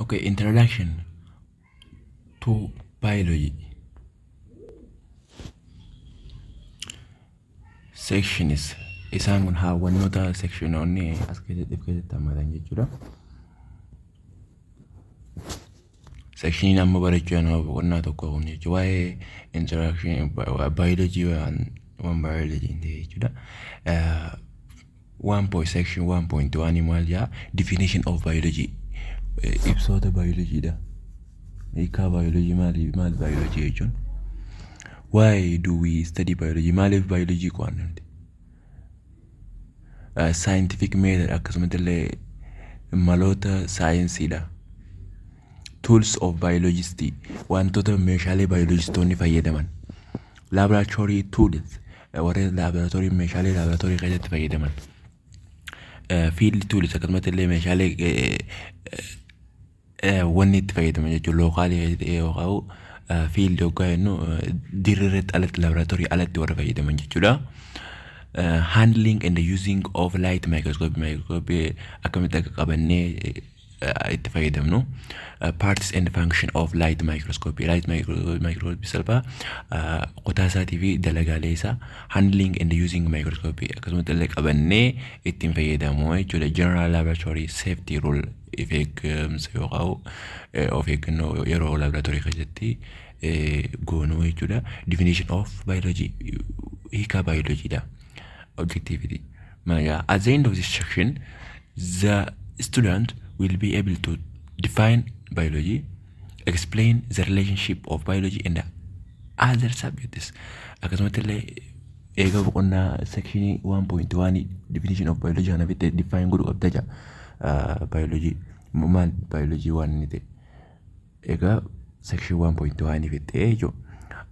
Okay, introduction to biology. Sections isaan kun haawwannoota sectionoonni as keessatti of keessatti hammatan jechuudha. Sectioniin amma barachuu nama boqonnaa tokko kun jechuudha. Waa'ee introduction biology waan waan biology hin ta'e jechuudha. One point section 1.1 maal jedha? Definition of biology, ibsoota biologyidha. Hiikaa biology maali? Maal biology jechuun? Why do we study biology? Maaliif biology qo'anna nuti? Scientific method, akkasumatti illee maloota saayinsiidha. Tools of biologist, wantoota meeshaalee biologistoonni fayyadaman. Laboratory tools, warreen laboratory, meeshaalee laboratory keessatti fayyadaman. Field tools, akkasumatti illee meeshaalee wanni itti fayyadaman jechuudha. Localii keessatti yookaan field yookaan jennu dirree irratti alatti, laboratory alatti warra fayyadaman jechuudha. Handling and the using of light microscope, microscope akkamitti akka qabannee itti fayyadamnu. Parts and function of light microscope, light microscope salphaa kutaa isaatii fi dalagaalee isaa. Handling and using microscope, akkasumatti illee qabannee ittiin fayyadamu jechuudha. General laboratory safety rule, of eegumsa yookaan of eeggannoo yeroo laboratory keessatti goonuu jechuudha. Definition of biology, hiikaa biologyidha. Objectivity. At the end of this section, the student will be able to define biology, explain the relationship of biology and other subjects. Akkasumatti illee eega boqonnaa sectionii 1.1 definition of biology kana fitte define godhu qabda jira. Biology maal, biology waan inni ta'e. Egaa section 1.1 fixee jechuudha.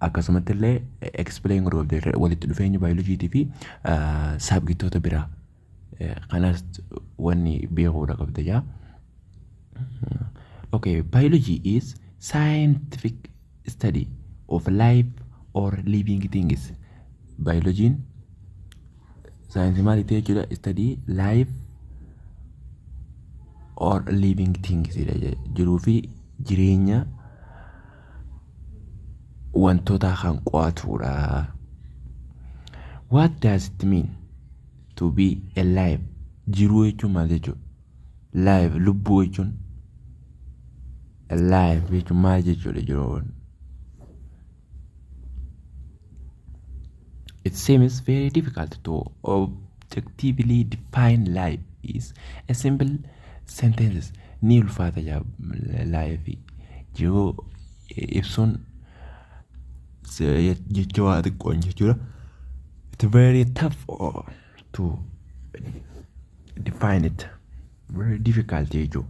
Akkasumatti illee explain godhu qabda walitti dhufeenya biologytii fi subjectoota biraa. Kanas wanni beekuudha qabda jaa. Okay, biology is scientific study of life or living things. Biology'n saayinsii maaliiti jechuudha? Study life or living things, jiruu fi jireenya wantoota kan qo'atudha. What does it mean to be alive? Jiruu jechuun maal jechuudha? Life, lubbuu jechuun, alive jechuun maal jechuudha jiruun? It seems very difficult to objectively define life is a simple sentence. Ni ulfaata jaa life jiruu ibsuun jecha waa xiqqoon jechuudha. It's very tough to define it. Very difficult jechuudha.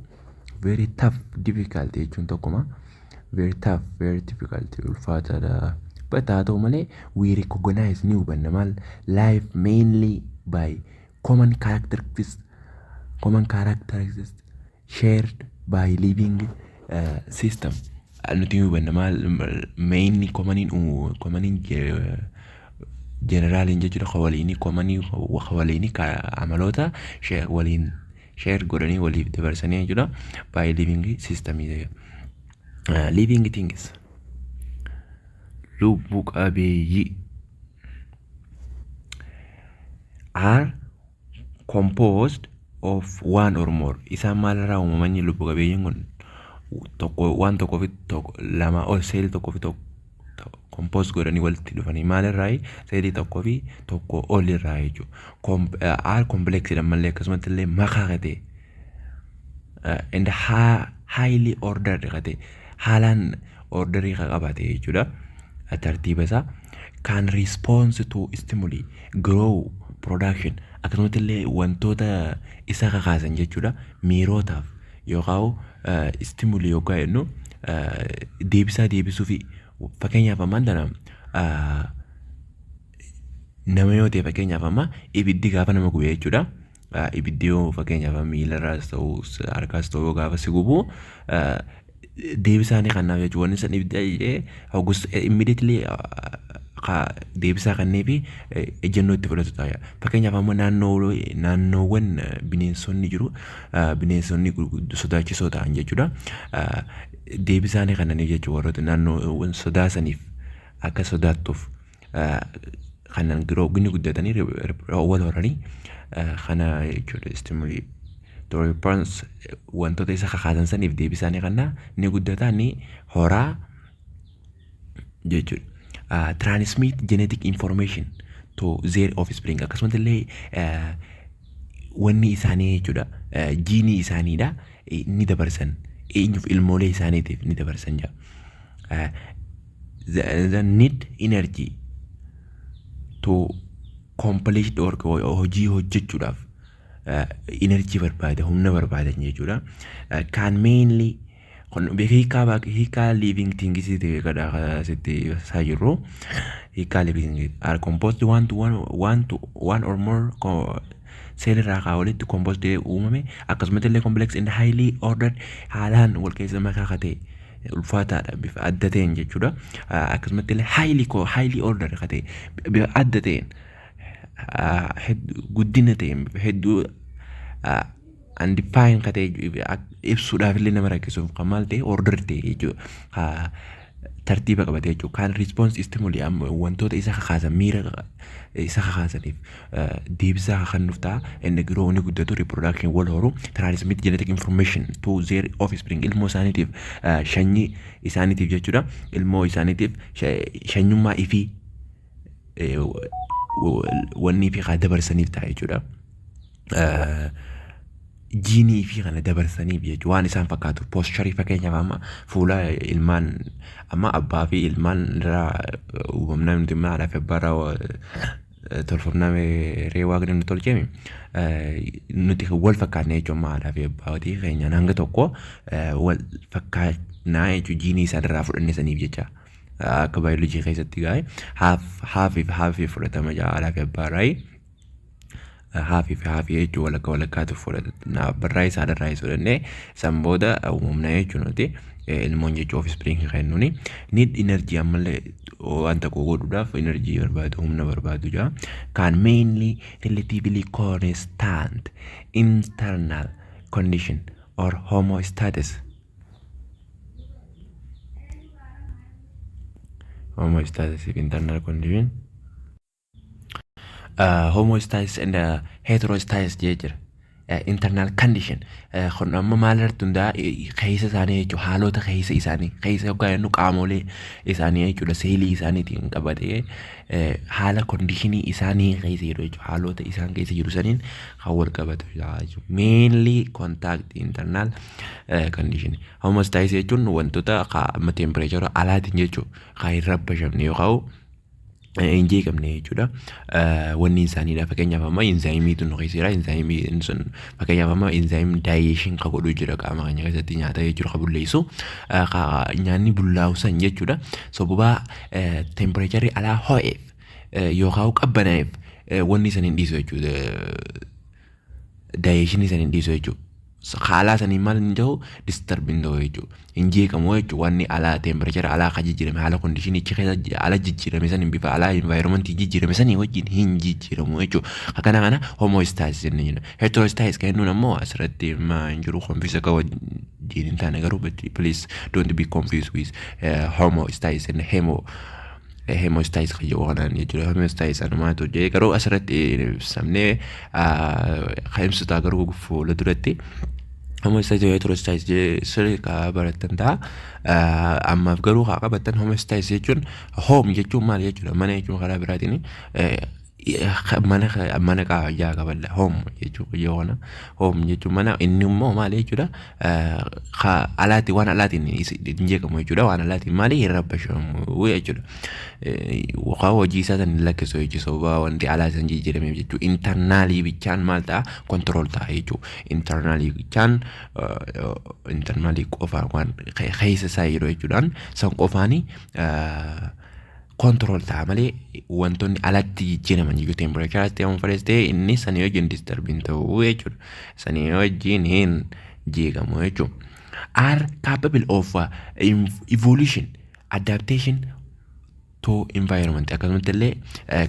Very tough, difficult jechuun tokkuma. Very tough, very difficult, ulfaataadha. But haa ta'u malee, we recognize, ni hubanna maal, life mainly by common characteristics shared by living system. Nuti hubanna maal, mainly commoniin generaliin jechuudha, ka waliinii, commonii ka waliinii amaloota waliin share godhanii waliif dabarsanii jechuudha, by living system, living things, lubbu qabeeyyii, are composed of one or more. Isaan maalirraa uumamanii? Lubbu qabeeyyiin kun tokko waan tokkoo fi tokko lama ol, seelii tokkoo fi tokko compose godhanii walitti dhufanii. Maalirraa? Seelii tokkoo fi tokko ol irraa jechuudha. Are complex mallee, akkasumatti illee makaa ta'e, and highly ordered ta'e, haalaan orderii kan qabate jechuudha. Tartiiba isaa kan response to stimuli, grow, production, akkasumatti illee wantoota isa kakaasan jechuudha, miirootaaf yookaan stimuli yookaan jennu deebisaa deebisuu fi. Fakkeenyaaf ammaan tana nama yoo ta'e, fakkeenyaaf amma ibiddi gaafa nama gube jechuudha. Ibiddi yoo fakkeenyaaf miilarraas ta'u harkaas ta'u yoo gaafa si gubu, deebisaa ni kennaaf jechuudha. Wanni san ibidda jedhee hoggus immediately Deebisaa kannee fi ejjennoo itti fudhatu ta'a. Fakkeenyaaf, amma naannoowwan bineensonni jiru, bineensonni sodaachisoo ta'an jechuudha. Deebisaa ni kennaniif jechuudha, warroota naannoowwan sodaasaniif akka sodaattuuf kanan giroo ni guddatanii wal horanii kana jechuudha. Stimuli to response, wantoota isa kakaasan saniif deebisaa ni kennaa, ni guddataa, ni horaa jechuudha. Transmit genetic information to their offspring, akkasumas illee wanni isaanii jechuudha, jiinii isaaniidha ni dabarsan. Eenyuuf? Ilmoolee isaaniitiif ni dabarsan jaa. The need energy to complete the work, hojii hojjechuudhaaf energy barbaada, humna barbaadan jechuudha. Can mainly hiikaa living things kadha asitti ibsaa jirru. Hiikaa living are composed one to one, one to one or more cell irraa kaa walitti composed uumame, akkasumas illee complex and highly ordered, haalaan wal keessa makaa ta'e, ulfaataadha bifa adda ta'een jechuudha. Akkasumatti illee highly ordered ka ta'e, bifa adda ta'een, guddina ta'een, bifa hedduu undefined ka ta'e, ibsuudhaaf illee nama rakkisuuf kan maal ta'e, order ta'e jechuudha. Tartiiba qabate jechuudha. Kan response stimuli, wantoota isa kakaasan, miira isa kakaasaniif deebisaa kan nuuf ta'a. Inni giroo ni guddatu, reproduction, wal horu, transmit genetic information to their offspring, ilmoo isaaniitiif, sanyii isaaniitiif jechuudha. Ilmoo isaaniitiif sanyummaa ifii wanni fi haa dabarsaniif ta'a jechuudha. Jiinii fi kana dabarsaniif jechuudha, waan isaan fakkaatu posture, fakkeenyaaf amma fuula ilmaan, amma abbaa fi ilmaan irraa uumamna nuti, haadhaa fi abbaa irraa tolfamna ree, waaqni nu tolcheemi nuti wal fakkaatne jechuudha. Amma haadhaa fi abbaatii keenyaan hanga tokko wal fakkaatnaa jechuudha, jiinii isaan irraa fudhanne saniif jecha. Akka baayoloojii keessatti gaa'e half fi half fudhatama jaa, haadhaa fi abbaa irraa half fi half jechuun walakka walakkaatu fudhata. Abbarraa isaa haadharraa isa fudhannee san booda uumamna jechuun nuti ilmoon jechuun offspring kennuuni. Need energy, ammallee waan tokko godhuudhaaf energy barbaadu, humna barbaadu jaa. Can mainly relatively constant internal condition or homeostasis. Homeostasis, internal condition. Homeostasis and heterostasis jee jira. Internal condition kun amma maal irratti hundaa'a? Keessa isaanii jechuudha, haalota keessa isaanii, keessa yookaan jennu qaamolee isaanii jechuudha, seelii isaaniitiin qabatee haala conditionii isaanii keessa jiru jechuudha, haalota isaan keessa jiru saniin kan wal qabatu jechuudha. Mainly contact internal condition. Homeostasis jechuun wantoota amma temperature alaatiin jechuudha kan hin rabbashamne yookaan hin jeeqamne jechuudha. Wanni isaaniidha, fakkeenyaaf amma enzymiitu nu keessa jira. Enzymiin sun, fakkeenyaaf amma enzyme digestion ka godhu jira qaama keenya keessatti, nyaata jechuudha ka bulleessu. Nyaanni bullaa'u san jechuudha. Sababa temperatureri alaa ho'eef yookaan qabbanaa'eef wanni san hin dhiisu jechuudha. Digestionii san hin dhiisu jechuudha. Haalaa sanii maal hin ta'u, disturb hin ta'u jechuudha. Hin jeeqamu jechuudha. Wanni alaa temperature alaa ka jijjiirame, haala conditionii achi keessa ala jijjiirame sanii, bifa alaa environmentii jijjiirame sanii wajjin hin jijjiiramu jechuudha. Akkana kana homeostasis jennee jenna. Heterostasis kan jennuun ammoo asirratti ma hin jiru, confuse akka wajjin hin taane garuu, but please don't be confused with homeostasis and homeostasis kan jedhu kanaan jechuudha. Homeostasis anumaatu jee garuu asirratti ibsamnee kan ibsu ta'a, garuu fuula duratti homeostasis, heterostasis jee sirrii ka barattan ta'a. Ammaaf garuu haa qabattan, homeostasis jechuun, home jechuun maal jechuudha? Mana jechuun karaa biraatiin mana, mana qaajaa qaballa home jechuun yoo kana home jechuun mana, inni immoo maal jechuudha? Alaatti, waan alaatiin hin jeeqamu jechuudha, waan alaatiin maali hin rabbashamu jechuudha. Waan hojii isaa san hin lakkisu jechuudha, sababa wanti alaa san jijjiirameef jechuudha. Internalii bichaan maal ta'a? Control ta'a jechuudha. Internalii bichaan, internalii qofaan, waan keessa isaa jiru jechuudhaan san qofaanii control ta'a malee wantoonni alatti jijjiiraman jechuudha. Temperature ta'e, fedhes ta'e, inni sanii wajjin disturb hin ta'u jechuudha. Sanii wajjin hin jeeqamu jechuudha. Are capable of evolution, adaptation. To environment akkasumatti illee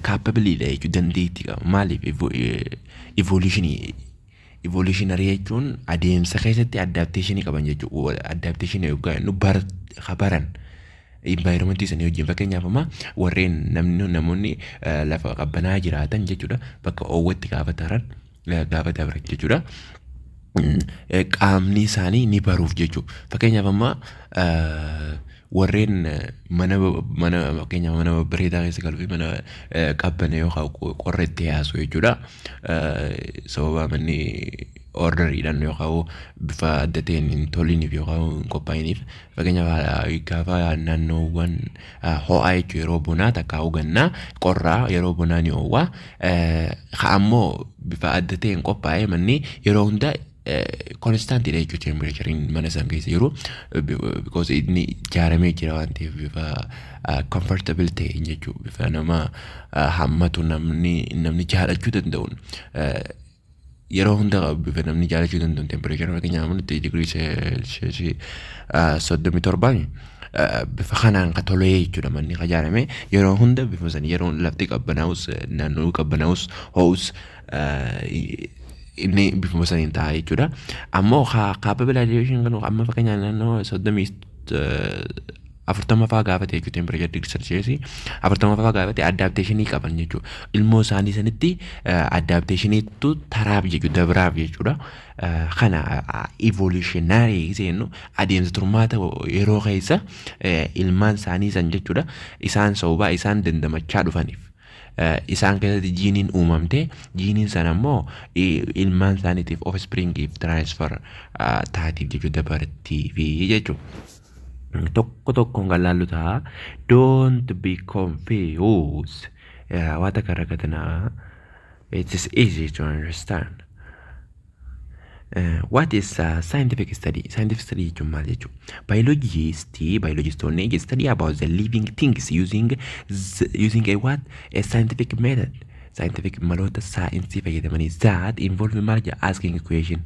capableidha jechuudha, dandeettii qaba. Maaliif? Evolutionii, evolutionary jechuun adeemsa keessatti adaptationii qaban jechuudha. Adaptationii yookaan jennu baran environmentii sanii wajjin. Fakkeenyaaf, amma warreen namni namoonni lafa qabbanaa jiraatan jechuudha, bakka oowwatti gaafa taran, gaafa dabran jechuudha. Qaamni isaanii ni baruuf jechuudha. Fakkeenyaaf, amma warreen mana fakkeenyaaf mana babbareedaa keessa galuu fi mana qabbana yookaan qorra itti yaasu jechuudha. Sababa manni orderiidhaan yookaan bifa adda ta'een hin toliniif yookaan hin qophaa'iniif, fakkeenyaaf gaafa naannoowwan ho'aa jechuun yeroo bonaa takka gannaa qorraa, yeroo bonaa ni ho'aa. Ammoo bifa adda ta'een qophaa'ee manni yeroo hunda constantiidha jechuudha temperatureiin mana san keessa jiru, because inni ijaaramee jira waan ta'eef bifa comfortable ta'een jechuudha, bifa nama hammatu, namni jaalachuu danda'uun, yeroo hunda bifa namni jaalachuu danda'uun. Temperature fakkeenyaaf nuti digirii seelsheesii 37 bifa kanaan ka tolee jechuudha. Manni ka ijaarame yeroo hunda bifa san, yeroo lafti qabbanaa'us, naannoo qabbanaa'us, ho'us, inni bifuma saniin ta'a jechuudha. Ammoo capable adaptation kan amma fakkeenyaaf naannoo 40 fa'aa gaafate jechuudha, temperature digirii seelsheesii 40 fa'aa gaafate, adaptationii qaban jechuudha. Ilmoo isaanii sanitti adaptationiitu taraaf jechuudha, dabraaf jechuudha. Kana evolutionary jennu adeemsa turmaata yeroo keessa ilmaan isaanii san jechuudha, isaan sababaa isaan dandamachaa dhufaniif. Isaan keessatti jiiniin uumamte, jiiniin sana immoo ilmaan isaaniitiif, offspringiif transfer taatiif jechuudha, dabartiifi jechuudha. Tokko tokkoon kan laallu ta'a. Don't be confused. Waa takka rakkatinaa. It is easy to understand. What is scientific study? Scientific study jechuun maal jechuudha? Biologistoonni study about the living things using a what? A scientific method. Scientific maloota saayinsii fayyadamanii that involve maal jedha? Asking a question.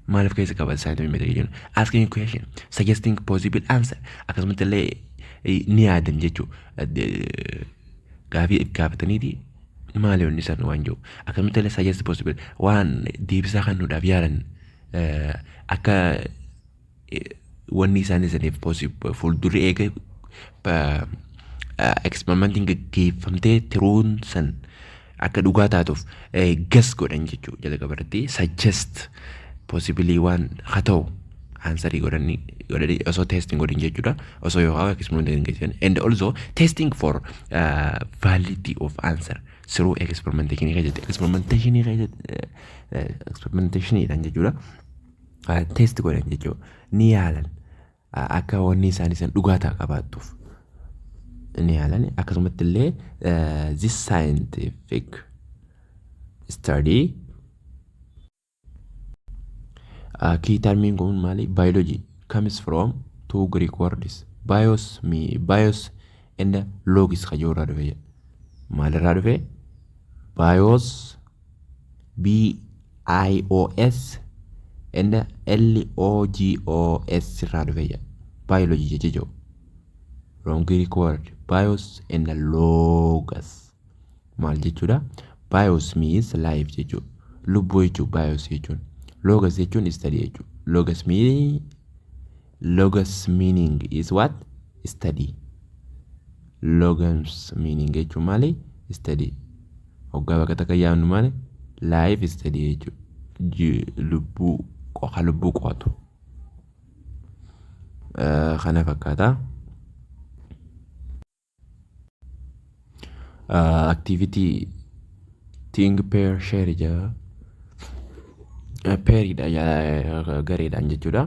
Maal of keessa qaba scientific method jechuun? Asking a question, suggesting possible answer, akkasumatti illee ni yaadan jechuudha. Gaafii gaafataniiti maali wanni san waan jiru, akkasumatti illee suggest possible waan deebisaa kennuudhaaf yaalan, akka wanni isaan isaniif fuuldurri eega experimentiin gaggeeffamtee tiruun san akka dhugaa taatuuf guess godhan jechuudha. Jalqaba irratti suggest possibly waan haa ta'u answerii godhanii osoo testing godhin jechuudha, osoo yookaan experimentiin gaggeessan, and also testing for validity of answer through experimentation keessatti, experimentation keessatti, experimentationiidhaan jechuudha, test godhan jechuudha, ni yaalan akka wanni isaanii san dhugaa ta'a qabaattuuf ni yaalan. Akkasumatti illee this scientific study key termiin kun maali? Biology comes from two Greek words, bios me bios and logos kan jedhu irraa dhufe. Maalirraa dhufe? Bios, B I O S and L O G O S irraa dhufe jedha. Biology jecha jedhu from Greek word bios and logos maal jechuudha? Bios means life jechuudha, lubbuu jechuudha bios jechuun. Logos jechuun study jechuudha. Logos meaning is what? Study. Logos meaning jechuun maali? Study. Hoggaa bakka takka yaadnu maali? Life study jechuudha. Lubbuu qofa, lubbuu qo'atu. Kana fakkaata. Activity think pair share jedha. Pairiidha, gareedhaan jechuudha.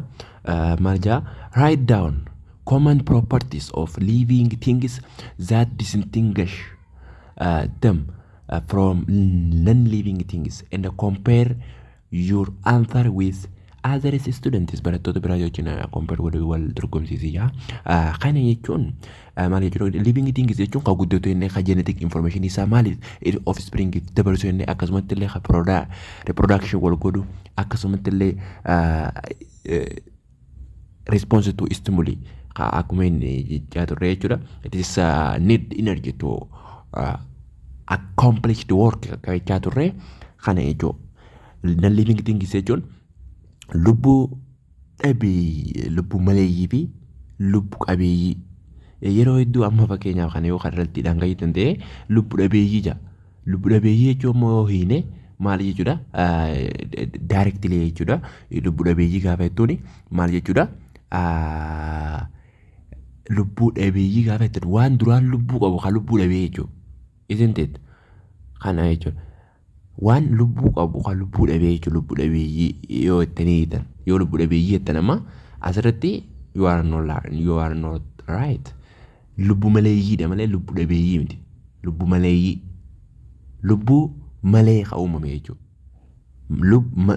Maal jedha? Write down common properties of living things that distinguish them from non-living things and compare your answer with other students. Barattoota biraa wajjin compare godhuu, wal dorgomsiisii. Kana jechuun maal jechuudha? Living things jechuun kan guddatu inni kan genetic information isaa maali offspring dabarsu inni, akkasumatti illee kan reproduction wal godhu, akkasumatti illee Response to stimuli akkuma inni jechaa turre jechuudha. It is need energy to accomplish the work akka jechaa turre kana jechuudha. Non living things jechuun lubbuu dhabeeyyii, lubbuu maleeyyii fi lubbu qabeeyyii. Yeroo hedduu amma fakkeenyaaf kana yoo irratti dhanga'itan ta'e, lubbu dhabeeyyii jira. Lubbu dhabeeyyii jechuun immoo yoo hiine maal jechuudha? Directly jechuudha. Lubbu dhabeeyyii gaafa jettuun maal jechuudha? Lubbuu dhabeeyyii gaafa jettan waan duraan lubbuu qabu kan lubbuu dhabee jechuudha. Isn't it? Kana jechuudha. Waan lubbuu qabu kan lubbuu dhabee jechuudha. Lubbuu dhabeeyyii yoo jettanii jettan, yoo lubbuu dhabeeyyii jettan, amma asirratti you are not right. Lubbuu maleeyyiidha malee lubbuu dhabeeyyii miti. Lubbuu maleeyyii. Lubbuu malee kan uumame jechuudha.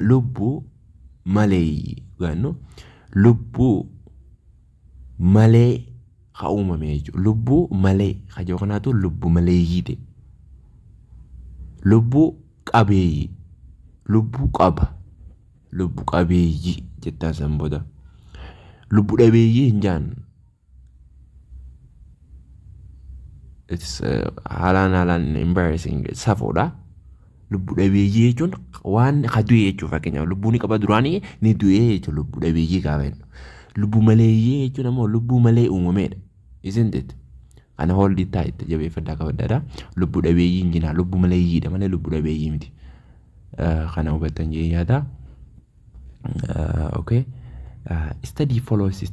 Lubbuu maleeyyii gaannu lubbuu malee kan uumame jechuudha. Lubbuu malee kan jiru kanaatu lubbuu maleeyyii ta'e. Lubbuu qabeeyyii. Lubbuu qaba. Lubbuu qabeeyyii jettaan san booda. Lubbuu dhabeeyyii hin jaan. It's haalaan haalaan embarrassing, safuudha. Lubbuu dhabeeyyii jechuun waan ka du'e jechuudha. Fakkeenyaaf, lubbuu ni qaba duraanii, ni du'e jechuudha lubbuu dhabeeyyii gaafa jennu. Lubbuu maleeyyii jechuun ammoo lubbuu malee uumameedha. Isn't it? Kana hold it tight, jabeeffadhaa, qabadhaadha. Lubbuu dhabeeyyii hin jinaa, lubbuu maleeyyiidha malee lubbuu dhabeeyyii miti. Kana hubattan jee yaada. Okay. Study follows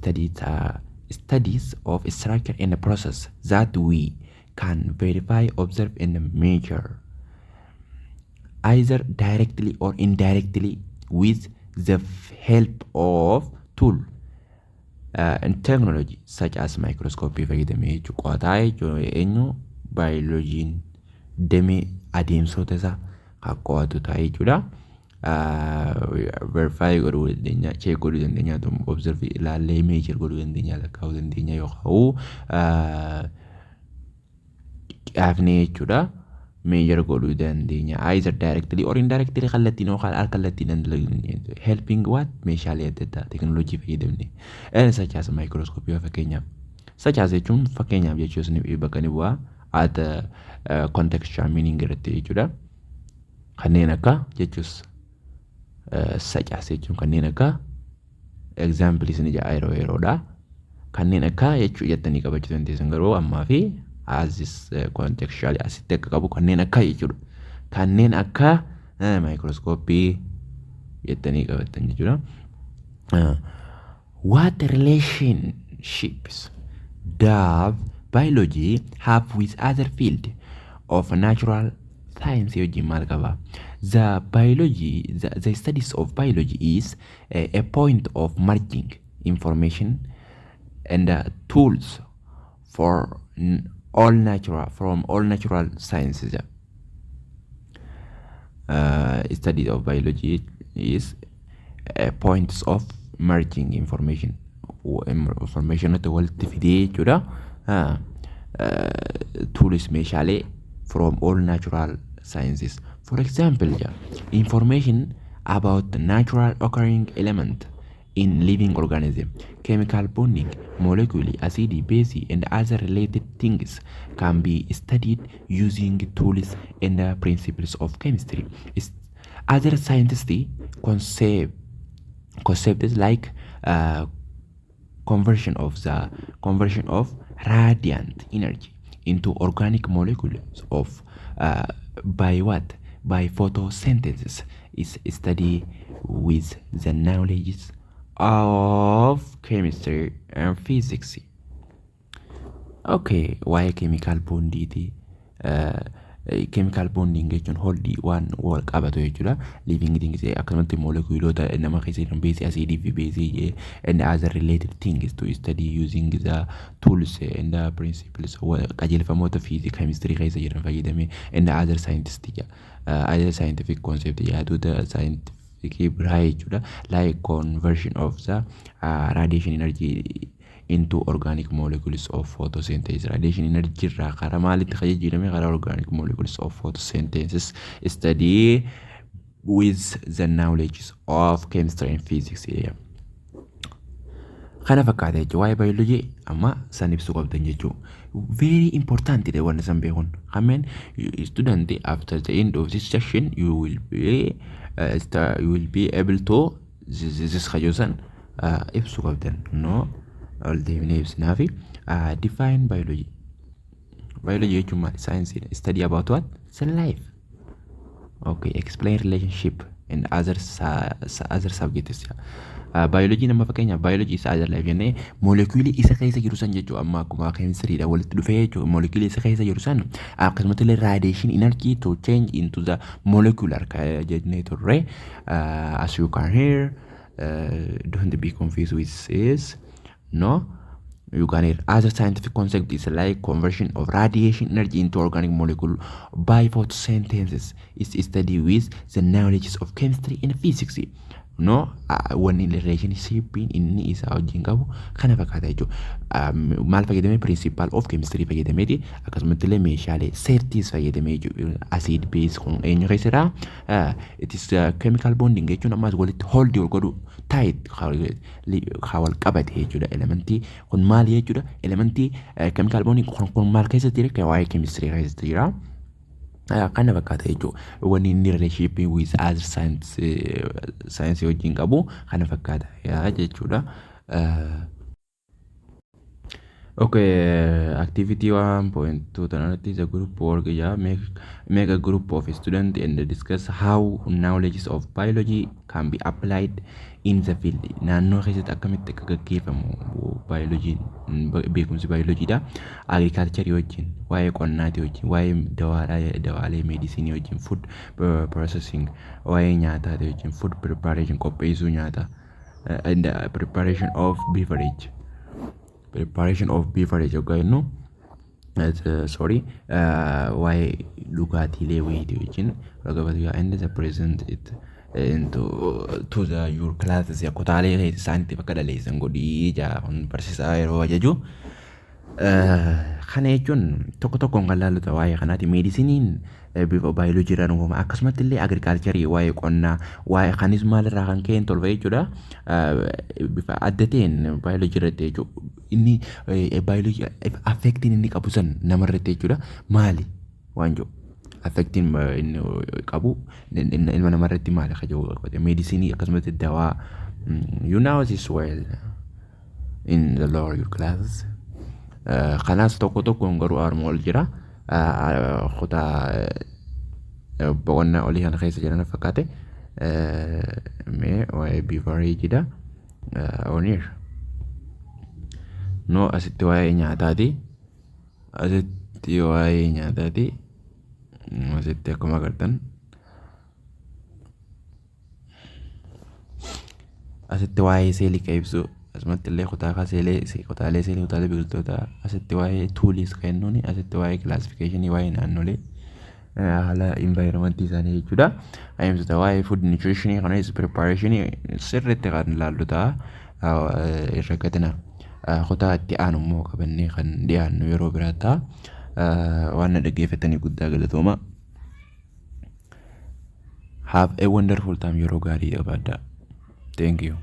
studies of structure and the process that we can verify, observe and measure either directly or indirectly with the help of tool and technology such as microscopy fayyadamee jechuudha. Qo'ataa jechuudha. Eenyu? Baayoloojiin damee adeemsota isaa kan qo'atu ta'a jechuudha. Verify godhuu dandeenya, check godhuu dandeenya, observe ilaallee measure godhuu dandeenya, lakkaa'uu dandeenya yookaan qiyaafnee jechuudha. Measure godhuu dandeenya. Either directly or indirectly, kallattiin yookaan al kallattiin dalaguu dandeenya. Helping what? Meeshaalee adda addaa, teekinooloojii fayyadamne. Such as microscopy fakkeenyaaf. Such as jechuun fakkeenyaaf jechuus ni bakka ni bu'aa at contextual meaning irratti jechuudha. Kanneen akka jechuus, such as jechuun kanneen akka, examples ni jedha yeroo yeroodha. Kanneen akka jechuu jettanii qabachuu dandeessan, garuu ammaa fi as this contextually asitti akka qabu kanneen akka jechuudha. Kanneen akka maayikirooskooppii jettanii qabattan jechuudha. What relationships does biology have with other field of natural science wajjin maal qaba? The biology, the studies of biology is a point of merging information and tools for all natural from all natural sciences. Study of biology is a point of merging information, informationota walitti fidee jechuudha. Tools, meeshaalee, from all natural sciences. For example, information about the natural occurring element in living organism, chemical bonding, molecule, acid, base, and other related things can be studied using tools and the principles of chemistry. Other scientists concepts like conversion of radiant energy into organic molecules of by what? By photosynthesis is study with the knowledge of chemistry and physics. Okay, waa'ee chemical bondiiti. Chemical bonding jechuun holdii waan wal qabatu jechuudha. Living things, akkasumatti moolekuuloota nama keessa jiran, beesii, asiidii fi beesii, and other related things to study using the tools and the principles, qajeelfamoota fiizii chemistry keessa jiran fayyadamee, and other scientist, other scientific concept, yaadota scientific biraa jechuudha. Like conversion of the radiation energy into organic molecules of photosynthesis. Radiation energy irraa karaa maalitti kan jijjiirame? Karaa organic molecules of photosynthesis study with the knowledge of chemistry and physics. Kana fakkaata jechuudha. Waa'ee baayoloojii amma san ibsuu qabdan jechuudha. Very important dha wanni san beekuun. Amen. Student, after the end of this session you will be able to this kajosan ibsuu qabdan. No, ol deemnee ibsinaafi define biology. Biology jechuun maali? Saayinsiidha. Study about what? It's life. Okay, explain relationship and other subjects. Biology nama fakkeenyaaf biology isa other life jennee moolekuulii isa keessa jiru san jechuudha. Amma akkuma keemistiriidha walitti dhufee jechuudha. Moolekuulii isa keessa jiru san akkasumatti illee radiation energy to change into the molecular jennee turre. As you can hear, don't be confused with this. No, you can hear other scientific concept is like conversion of radiation energy into organic molecule by photosynthesis is study with the knowledge of chemistry and physics. No, wanni relationshipiin inni isaa wajjin qabu kana fakkaata jechuudha. Maal fayyadamee? Principle of chemistry fayyadameeti, akkasumatti illee meeshaalee seertiis fayyadamee jechuudha. Acid base kun eenyu keessadha? It is chemical bonding jechuun ammas walitti hold wal godhu, tight haa wal qabate jechuudha. Elementii kun maali jechuudha? Elementii chemical bonding kun maal keessatti jira? Waa'ee chemistry keessatti jira. Kana fakkaata jechuudha. Wanni inni relationship with other science saayinsii wajjin qabu kana fakkaata jechuudha. Okay, activity 1.2 tanarratti the group work jaa. Make a group of students and discuss how knowledge of biology can be applied in the field. Naannoo keessatti akkamitti akka gaggeeffamu biology, beekumsi biologiidha. Agriculture wajjin, waa'ee qonnaatii wajjin, waa'ee dawaalee, dawaalee medicine wajjin, food processing, waa'ee nyaataatii wajjin, food preparation, qopheessuu nyaataa, and preparation of beverage. Preparation of beverage yoggaa jennu, sorry, waa'ee dhugaatiilee wayiitii wajjin walqabatu, and the present it into to the your classes, kutaalee isaaniitti bakka dhaleessan godhii jaa kun barsiisaa yeroo ajaju. Kana jechuun tokko tokkoon kan laallu waa'ee kanaati. Meedisiniin bifa baayoloojii irraa uumama. Akkasumatti illee agriculture, waa'ee qonnaa, waa'ee kanis maalirraa kan ka'een tolfa jechuudha. Bifa adda ta'een baayoloojii irratti jechuudha. Inni baayoloojii affectiin inni qabu san namarratti jechuudha. Maali waan jiru? Affectiin inni qabu ilma namarratti maali akka jiru, meedisinii akkasumatti dawaa, you know this well in the lower your classes. Kanaas tokko tokkoon garuu arma ol jira. Kutaa boqonnaa olii kana keessa jiran fakkaate. Mee waa'ee beverageidha. Oniir. No, asitti waa'ee nyaataati. Asitti waa'ee nyaataati. Asitti akkuma agartan. Asitti waa'ee seelii kan ibsu, asumatti illee kutaa seelee, kutaalee seelii, kutaalee biqiltootaa, asitti waa'ee tooliis kennuuni, asitti waa'ee classificationii, waa'ee naannolee haala environmentii isaanii jechuudha. Adeemsota waa'ee food nutritionii kanas preparationii sirriitti kan ilaallu ta'a. Irra gatina kutaa itti aanu immoo qabannee kan dhiyaannu yeroo biraa ta'a. Waan na dhaggeeffatanii guddaa galatooma. Have a wonderful time, yeroo gaarii qabaadhaa. Thank you.